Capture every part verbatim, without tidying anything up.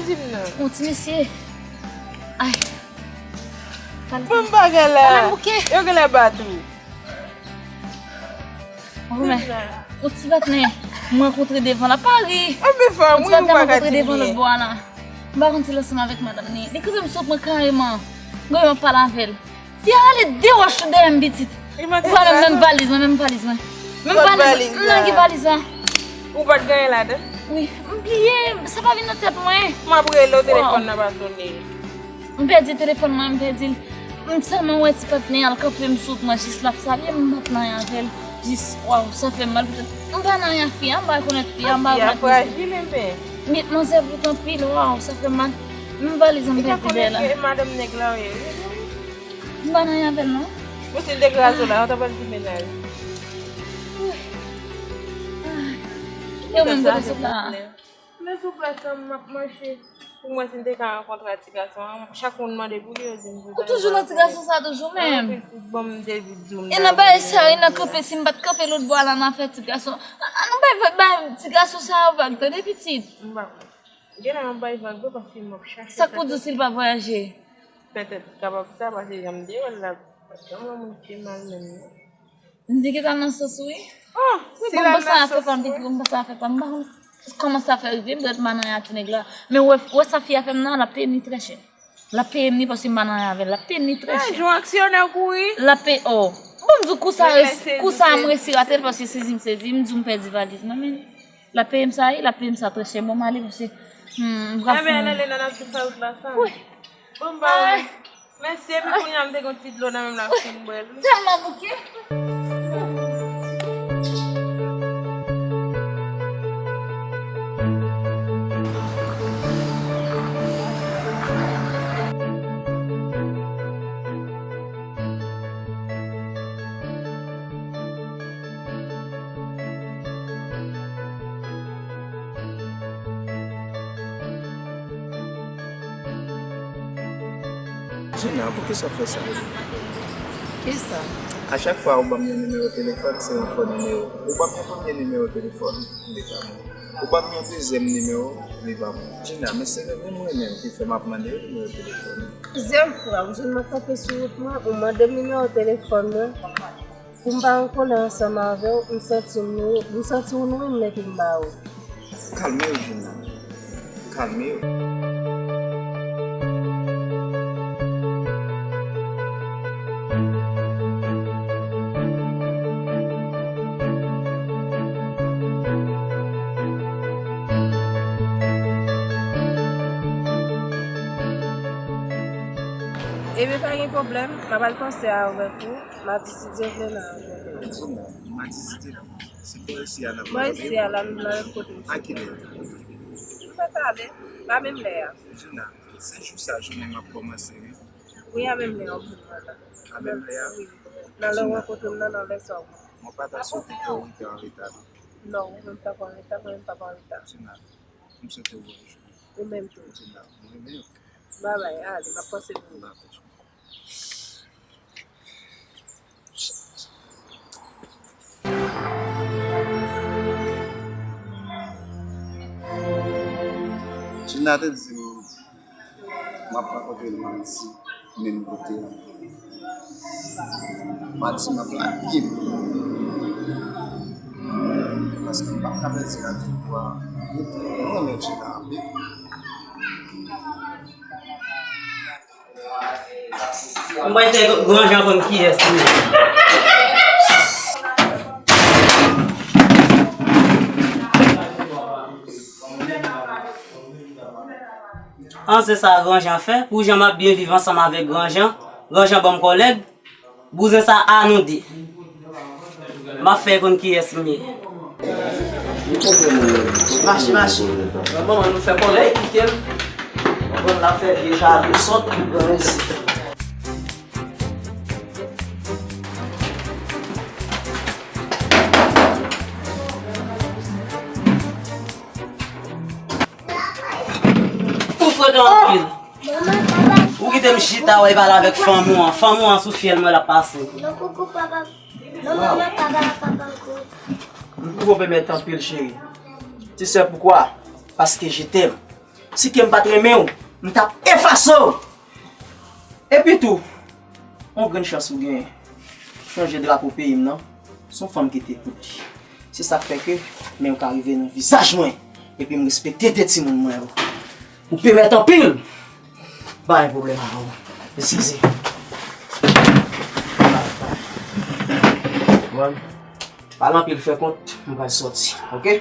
Di m non. Yon ti mesye. Ay. Ban m bagay la. Yo genlè bat ou. Ou wè, yon ti patnè m rankontre devan la, Pari. Yon ti patnè m rankontre devan lòt bò a la. M pa konn si l ansanm avèk madanm li. Li kanpe m sot mwen kareman. Mwen menm ap pale avè l. Fi a rale de wòch sou dèyè m pitit. Ou pa menm, menm valiz mwen, menm valiz mwen. Menm valiz mwen. M nan ki valiz la? Ou pa t gen anyen ladan? Wi, m bliye, sa pa vin nan tèt mwen. M ap rele w, telefòn nan pa sonnen. M pèdi telefòn mwen, m pèdi l. M sèlman wè ti patnè a, l kanpe m sot mwen, jis l ap salye m, m pa t nan anyen avè l. Jis, waw, sa fè m mal poutèt m pa nan anyen ak fi a, m pa rekonèt fi a, m pa rekonèt mesye. Fi a frajil, enben. Met manzè bout anpil, waw, sa fè m mal. Menm valiz mwen m pèdi dèyè la. Madanm nèg la, wi. M pa nan anyen avè l, non. Bon, si l te kraze w la, ou ta pral ki mennaj? Yo menm kote sot la. Men sou plas la, m ap mache pou m wè si m te ka rankontre ak ti gason an. Chak moun mande pou li, yo di m pou sa. Ou toujou nan ti gason sa toujou menm. Anpil kout ban m te di w. E nan bagay sa, e nan kanpe, si m pa t kanpe lòt bò a la nan afè ti gason. An, an, nou bay, bay ti gason sa yo vag, tande pitit. M pa konn. Genlè m ap bay vag vre paske m ap chache sa. Sa k pou di w si l pa vwayaje? Petèt kapab sa, paske jan m te wè l la, pa t janm yon moun ki mal menm non. M te gentan nan sans ou wi. Oh, wi, si bon, l al nan sans mwen. Bon, m panse afè pa m, pitit, bon, m panse afè pa m. M pa konn kòman sa fè rive m, dwèt m pa nan anyen ak ti nèg la. Men wè, wè sa fi a fè m nan, l ap peye m li trè chè. L ap peye m li paske m pa nan anyen avè l. L ap peye m li trè chè. Jan aksyonè w kouri. L ap peye, oh. Bon, m di w kou sa, kou sa a m resi rate l paske sezi m sezi m, m di w m pèdi valiz mwen, men l ap peye m sa, wi, l ap peye m sa trè chè. Bon, m ale paske, hmm, m pral fè yon. Enben, ale nan nature sa wout la sa. Wi. Bon, m ba ou. Mèsi, epi kounye a m te gen yon ti dlo nan men m la, m fin bwè l. Tèlman bouke. Gina, poukisa w fè sa? Kisa? A chak fwa ou ban m yon nimewo telefòn, se yon fo nimewo. Ou ban m yon premye nimewo telefòn, li pa bon. Ou ban m yon dezyèm nimewo, li pa bon. Gina, men se renmen m renmen w ki fè m ap mande w nimewo telefòn ou. Plizyè fwa, ou jwenn mwen kanpe sou wout mwen, ou mande m nimewo telefòn mwen. Pou m pa an kòlè ansanm avè w, m santi m nou, m santi w nou menm men ki m ba ou. Kalme w, Gina. Kalme w. Ebyen, pa gen pwoblèm, m ap al panse avèk ou. Madi, si Dye vle, n a rankontre. Gina, madi, si Dye vle. Si m resi a, n ap rankontre. M resi a, la, m nan lòt kote. A kilè? M pa t ale. Pa menm lè a. Gina, se jou sa jounen m ap kòmanse, wi. Wi, a menm lè a, ou vin la. A menm lè a? Wi. Nan lè w rankontre m nan, nan lè sa w. Mwen pa ta swete ke w rive an reta, non. Non, ou menm pa pran reta, mwen menm pa pran reta. Gina, m swete w bòn jounen. Ou menm tou. Gina, mwen renmen w. Babay, ale, m ap panse pou ou. Babay. Gina te di m, m ap rankontre l madi, menm kote a. Madi, m ap lage m. Paske m p ap ka pèdi randevou a. Mwen renmen Gina anpil. Mwen fè Gran Jan konn kiyès li ye. An, se sa Gran Jan fè. Pou jan m ap byen viv ansanm avèk Gran Jan, Gran Jan ban m kòlèg. Bouzen sa a nou de. M ap fè konn kiyès m ye. Mache, mache. Manman nou fè kòlè, kite l. Konprann l ap fè vye jalou sòt pou pran isit. Ou frekan anpil. Ou kite m chita wè pale avèk fanm ou an. Fanm ou an sou fyèl mwen l ap pase. Non, koukou, papa. Non, manman, papa, papa, koukou. Ou poko pèmèt anpil, cheri. Tu sais pourquoi? Parce que je t'aime. Si ke m pa t renmen w, m t ap efase w. Epi tou, yon grenn chans ou genyen. Chanje drapo peyi m nan, se yon fanm ki te koud li. Se sa k fè ke men w ka rive nan vizaj mwen. Epi m respekte de timoun mwen yo. Ou pèmèt anpil. Pa gen pwoblèm avè w. Eskize. Bon. Pale anpil, fè kont, m pral sòti, oke?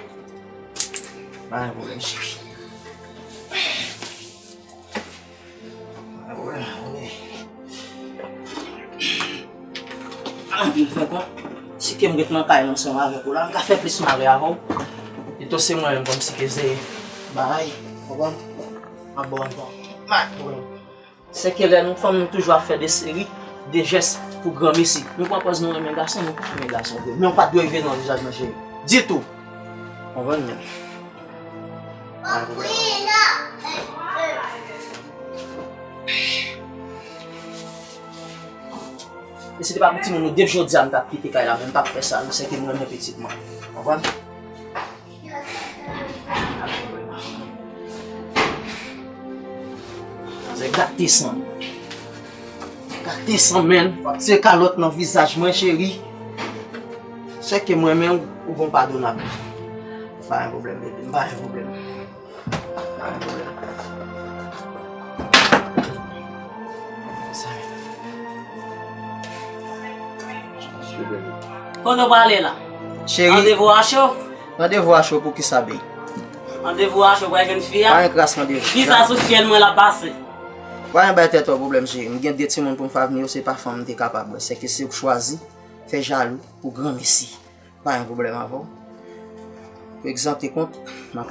Pa gen pwoblèm, cheri. Pa gen pwoblèm, oke? Pale anpil, fè kont. Si ke m ret nan kay la ansanm avèk ou la, m ka fè plis mare avè w. Pito se mwen menm kòmsi ke se bagay, konprann? M ap ba w ankò. Pa gen pwoblèm. Se ke lè nou fanm, nou toujou ap fè de seri de jès pou granmesi. Nou pran pòz nou renmen gason, nou pa renmen gason vre. Men w pa t dwe rive nan vizaj mwen, cheri. Ditou. Konprann mwen? E si te pa pou timoun nou, depi jodi a, m t ap kite kay la, men m p ap fè sa, non, se ke m renmen pitit mwen. Konprann? Manzè gate san m. Gate san m, menn. W ap tire kalòt nan vizaj mwen, cheri. Sèke mwen menm, ou gon padonab. Pa gen pwoblèm, bebe. M pa gen pwoblèm. Pa gen pwoblèm. Sa. Kote w prale la? Cheri. Randevou a cho? Randevou a cho pou ki sa, bey? Randevou a cho, w pral jwenn fi a? Pa gen kras randevou. Fi sa sou fyèl mwen l ap pase. Pa gen bay tèt ou pwoblèm, cheri. M gen de timoun pou m fè avni yo, se pa fanm m te kapab wè. Sèke se ou k chwazi fè jalou pou granmesi. Pa gen pwoblèm avè w. Pou egzante kont, m ap.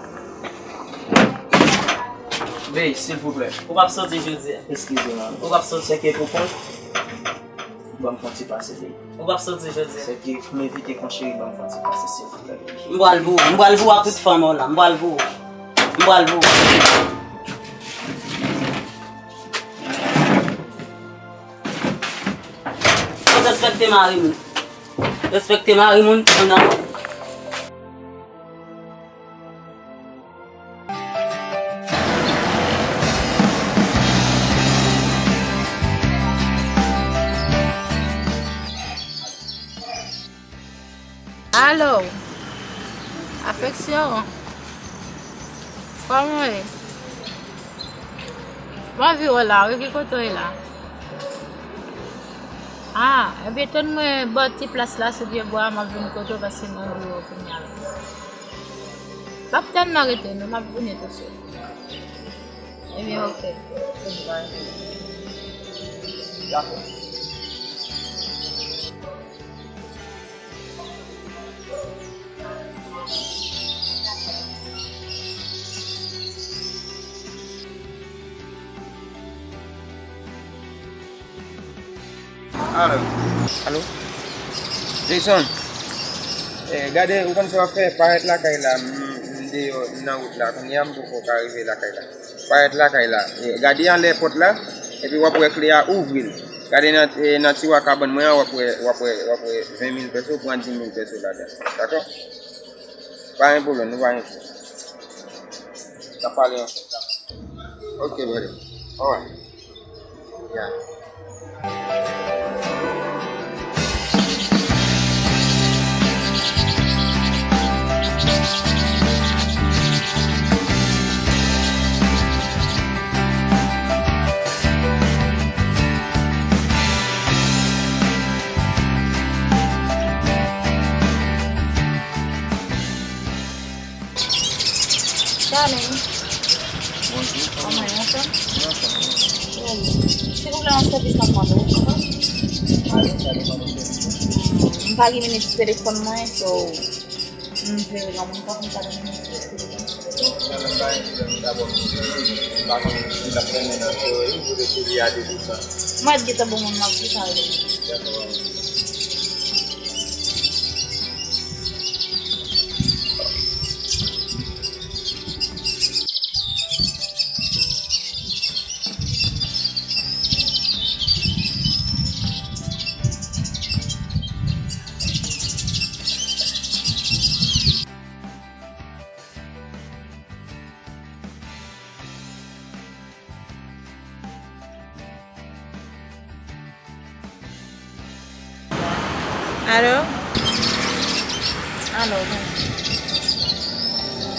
Bey, silvouplè. Ou p ap soti jodi a. Eskize m. Ou p ap soti. Sèke pou kont. Ban m fè yon ti pase, bey. Ou p ap soti jodi a. Sèke pou m evite kont, cheri, ban m fè yon ti pase, silvouplè, bey. M pral voye w. M pral voye w ak tout fanm ou la. M pral voye w. M pral voye w. Fò w respekte mari moun. Respekte mari moun, moun nan. Alo, afeksyon, kòman w ye? M anvi w la, wi, ki kote w ye la? Ah, ebyen, tann mwen bò ti plas la sou pye bwa a, m ap vin kote w, paske m anvi w kounye a la. P ap tann nan rete, non, m ap vini tousuit. Ebyen, oke. Dakò. Alo. Alo. Jason, eh, gade, ou konn sa w ap fè, parèt lakay la, m, m deyò, m nan wout la, kounye a m poko ka rive lakay la. Parèt lakay la. E, gade anlè pòt la, epi w ap wè kle a, ouvri l. Gade nan, e, nan tiwa kabann mwen an, w ap wè, w ap wè, w ap wè ven mil peso, pran dis mil peso ladan. Dakò? Pa gen pwoblèm, nou pa gen pwoblèm. N ap pale ansanm. Ok, brother. Alright. Yeah. Darling. Bonjou. Kòman w ye, anfòm? Mwen anfòm, mwen anfòm. Silvouplè, yon sèvis m ap mande w, ou konprann? Sa depann de sèvis ou. M pa gen minit sou telefòn mwen, so, m vle wè yon moun pa konn sa nan minit sou telefòn. Nan menm pa gen pwoblèm, dabò, m pa konn si l ap renmen nan teori, ou poze sou li a de pou san. Mwen gentan bon moun m ap di sa yo. Dakò. Alo? Alo,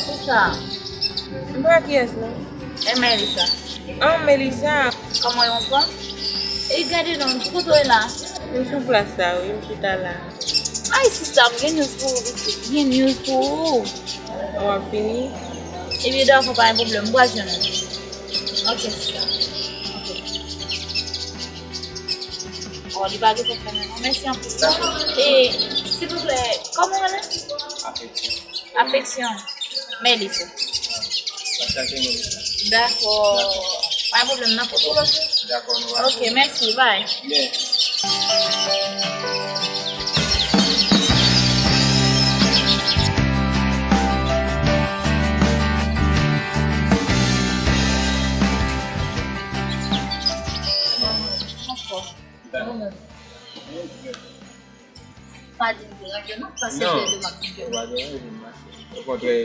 kisa? M pa kiyès non. E Melissa. Ah, Melissa. Kòman yo pran? E gade non, ki kote w ye la? M sou plas la, wi, m chita la. Ay, sista, m gen news pou ou, pitit. M gen news pou ou. Ou ap vini? Ebyen, dakò, pa gen pwoblèm, m pral jwenn ou. Ok, sista. Ok. Oh, li pa gentan fèmen non. Mèsi anpil. E, silvouplè, kòman w rele? Afeksyon. Afeksyon. Melissa. Dakò. Pa gen pwoblèm, n ap pote w lòt jou. Dakò, nou va. Ok, mèsi, bye. Byen. Pa di m deranje non, paske se de m ap kite w. Ou pa deranje m, ma cheri. Okontrè,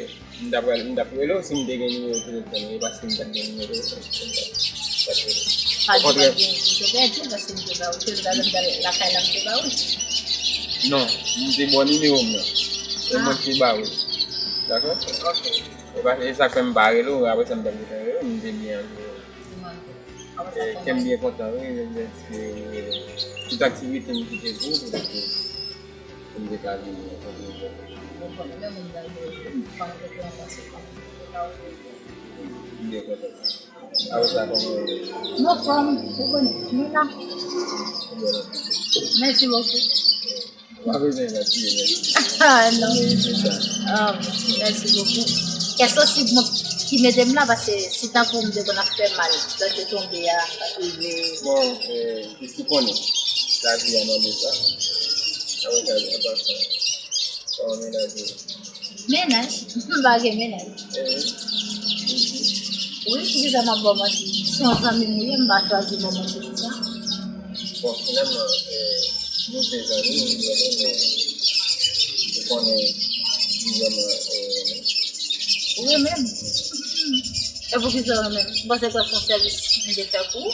m t ap, m t ap rele w si m te gen nimewo telefòn ou, e paske m pa t gen nimewo telefòn ou, m pa t rele w. Pa di m pa t gen, m te pèdi w, paske m te ba ou, se m ta lakay la, m te ba ou. Non, m te ba w nimewo m nan. E mwen ki te ba ou. Dakò? Ok. E pa, e sa k fè m pa rele w, apre sa m t ap gentan rele w, m te byen anvi rele w. E, kè m byen kontan, wi, men, men, se, tout aktivite m kite pou, pou, pou, pou m te ka vini, pou m te ka vini. M byen kontan. Apre sa, kòman w ye? M anfòm, ou konnen, nou la. Mèsi bokou. Ou pa bezwen retire mèsi. Ah, non. Mèsi sa. Ah, mèsi bokou. Kè sensib mwen ki mete m la, paske si tankou m te konn ap fè mal, lè te tonbe a, pa t rive. Bon, eh, jis ou konnen, lavi a mande sa. Sa wè sa, apa sa. Sa wè mennaj ou. Mennaj? M pa gen mennaj. Eh, wi. Wi, poukisa m ap ba w manti? Se yon zanmi m ou ye, m pa chwazi ba w manti konsa. Bon, finalman, eh, nou se zanmi, ou konnen, ou konnen, m vrèman, eh, renmen. Ou renmen m? E poukisa w renmen m? Ou panse ke se yon sèvis m te fè pou ou?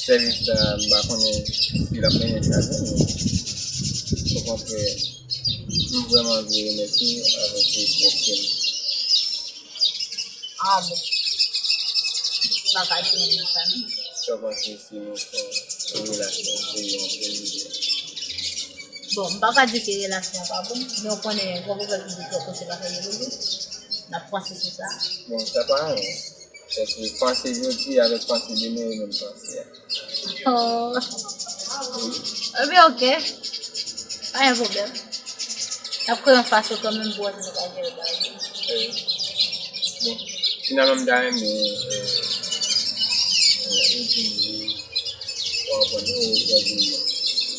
Sèvis la, m pa konnen si l ap mennen sa, men okontrè, m vrèman anvi remèsye w avèk tout kè m. Ah bon. M pa ka di w sa non. Sa w panse si nou fè yon relasyon serye antre nou de? Bon, m pa ka di ke relasyon an pa bon, men w konnen, gwo pwoblèm ki gen twòp kote pa fè rezoud. N ap panse sou sa. Bon, sa pa anyen. Paske panse jodi avèk panse demen, e menm panse a. Oh. Ebyen, oke. Pa gen pwoblèm. N ap kreye yon fason kanmenm pou wè si nou ka jere bagay yo. Eh, bon, finalman, m ta renmen, eh, eh, ou di m wi. Ou konprann, ou, ou di m wi.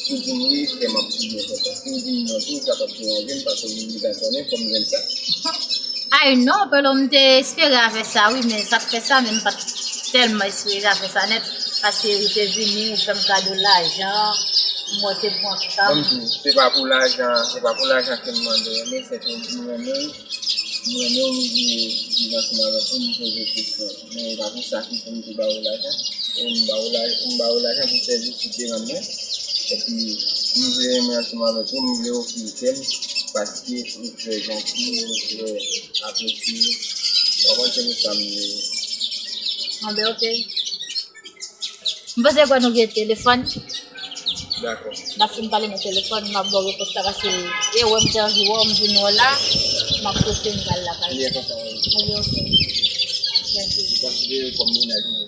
Si w di m wi, kè m ap pi byen kontan. Si w di m non tou, sa p ap deranje m, paske m deja konnen fò m jwenn sa. Ay non, Pelo, m te espere afè sa wi, men sa k fè sa, men m pa t tèlman espere afè sa nèt, paske ou te vini, ou fè m kado lajan, m wè w te pran ka m. Ban m di w, se pa pou lajan, se pa pou lajan ke m mande w, men se ke m renmen w, m renmen w, m vle viv ansanm avèk ou, m poze w kesyon. Men e pa pou sa ki fè m te ba ou lajan. E m ba ou la, m ba ou lajan pou sèvis ou te rann mwen. Epi, m vle renmen ansanm avèk ou, m vle ofri w kè m, paske ou trè janti, ou trè apresye. Ou konprann, se pou sa m vle. Anben, oke. M panse kwè nou gen telefòn. Dakò. N ap fin pale nan telefòn, m ap ba w repons la, paske e wè m te anvi wè w, m vin wè w la, m ap prese, m pral lakay. Byen kontan, wi. Anben, oke. Mèsi. Konsidere w kòm mennaj mwen.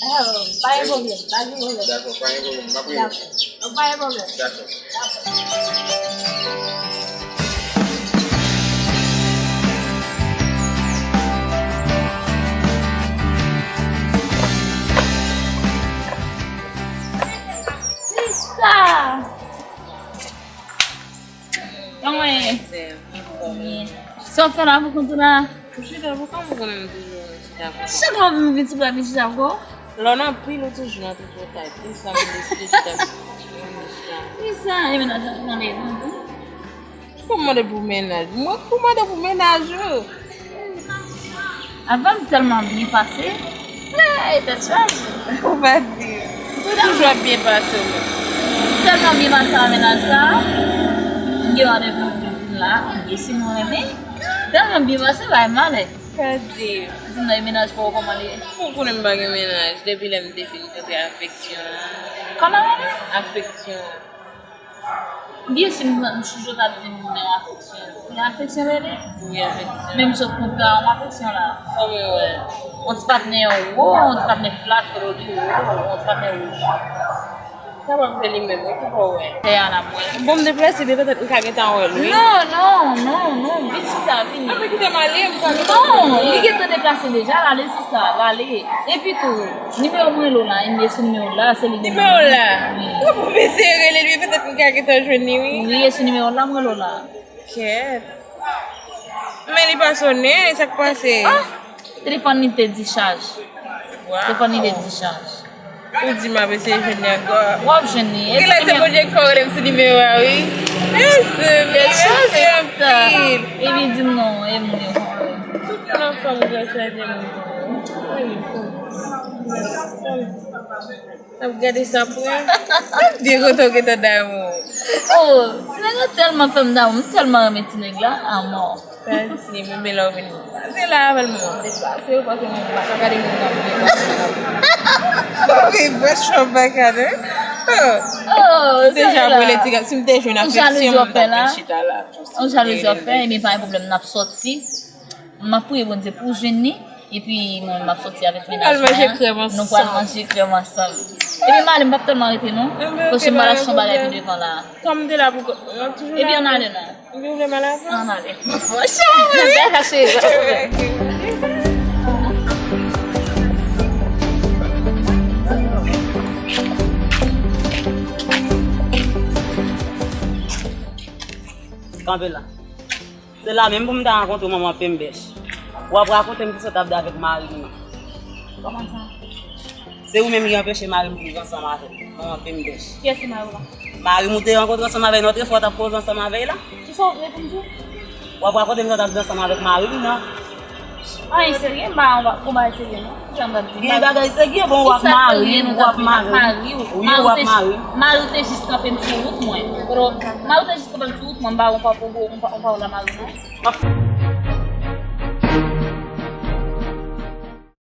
Oh, pa gen pwoblèm, pa gen pwoblèm. Dakò, pa gen pwoblèm. M ap rele. Dakò. Pa gen pwoblèm. Dakò. Dakò. Sista! Kòman ye? Sa w fè la pou kont ou la? Ou chita pou kòman ou konnen m toujou chita pou kont? Chak lè w vin sou plat, vin chita pou kont? Lè w nan pil, ou toujou nan tripotay. Pou sa m deside chita pou kont mwen, m chita. Pou sa, e mennaj ou mande pou ou? Pou mande pou mennaj mwen, pou mande pou mennaj ou. Avè m tèlman byen pase. Hey, tèt chaje. Ou pa di. Ou toujou ap byen pase ou menm. Tèlman byen pase nan mennaj sa, m gen randevou pou m vin la, m gen si nou renmen. Tèlman byen pase, bay malè. Sa di, di m nan e mennaj pa w kòman li ye? Ou konnen m pa gen mennaj depi lè m te fin kontre afeksyon an. Kòman mennaj? Afeksyon an. Byen si m, m toujou t ap di m gen afeksyon. Gen afeksyon, bebe? Wi, afeksyon. Menm sou kontra an, afeksyon la. Kòman wè? On ti patnè wo, on ti patnè flat, kote w di wo, on ti patnè wouj. Kapab se li menm, wi, ki fè w wè. Tè a n ap wè. Bon, m deplase, men petèt m ka gentan wè l, wi. Non, non, non, non, vin chita, vini. Apre kite m ale, m ka gentan wè l. Non, li gentan deplase deja, l ale sista, l ale. Epi tou, nimewo m rele w la, e sou nimewo w la, se li ki. Nimewo w la? Wi. Ou pou m eseye rele l, men petèt m ka gentan jwenn li, wi. Wi, e sou nimewo w la, m rele w la. Kèt. Men li pa sonnen, sa k pase? Ah! Telefòn li te dichaj. Waw. Telefòn li te dichaj. Ou di m ap eseye jwenn li ankò. W ap jwenn li. Genlè se Bondye k fè w rele m sou nimewo a, wi. Mezanmi, mèsi anpil. Epi di m non, e moun yo. Tout moun ansanm, yo chanje moun. Wi. N ap gade sa pran. Byen kontan w gentan damou. Oh, ti nèg la tèlman fè m damou, m tèlman renmen ti nèg la, amò. Sa di, men men lè w vin. Se la avè l mwen. Deplase, ou panse mwen pa ka gade moun nan byen. Wi, bwè chòp bagay, hein? Oh. Oh, deja, mwen lè ti gad, si m te jwenn afeksyon, m t ap vin chita la. On jalouzi w ap fè, ebyen pa gen pwoblèm, n ap sòti. M ap priye Bondye pou w jwenn li, epi mwen menm m ap sòti avèk mennaj mwen an. Nou pral manje krèm ansanm. Epi m ale, m p ap tèlman rete non. Paske m pral achte yon bagay pi devan la. Kòm m te la pou, m ap toujou la. Epi ann ale non. Epi ou vle m ale avè w? Ann ale. Fò chè, wi. Bèl chè. Kanpe la. Se la menm pou m ta rankontre w manman Pembèch. W ap rakonte m kisa w t ap di avèk mari m nan. Kòman sa? Se ou menm ki anpeche mari m viv ansanm avè m, manman Pembèch. Kiyès ki mari w la? Mari m ou te rankontre ansanm avè l, lòt fwa w t ap koze ansanm avè l la. Kisa w vle pou m di w? W ap rakonte m sa w t ap di ansanm avèk mari m nan. Anyen serye, m pa yon ba-, pou bagay serye non. Kisa m t ap di? Gen bagay serye, bon, w ap mari, w ap mari. Wi, w ap mari. Mari w te jis kanpe m sou wout mwen. Mari w te jis kanpe m sou wout mwen, m pa yon pa pou yon pa, yon pa w la mari non.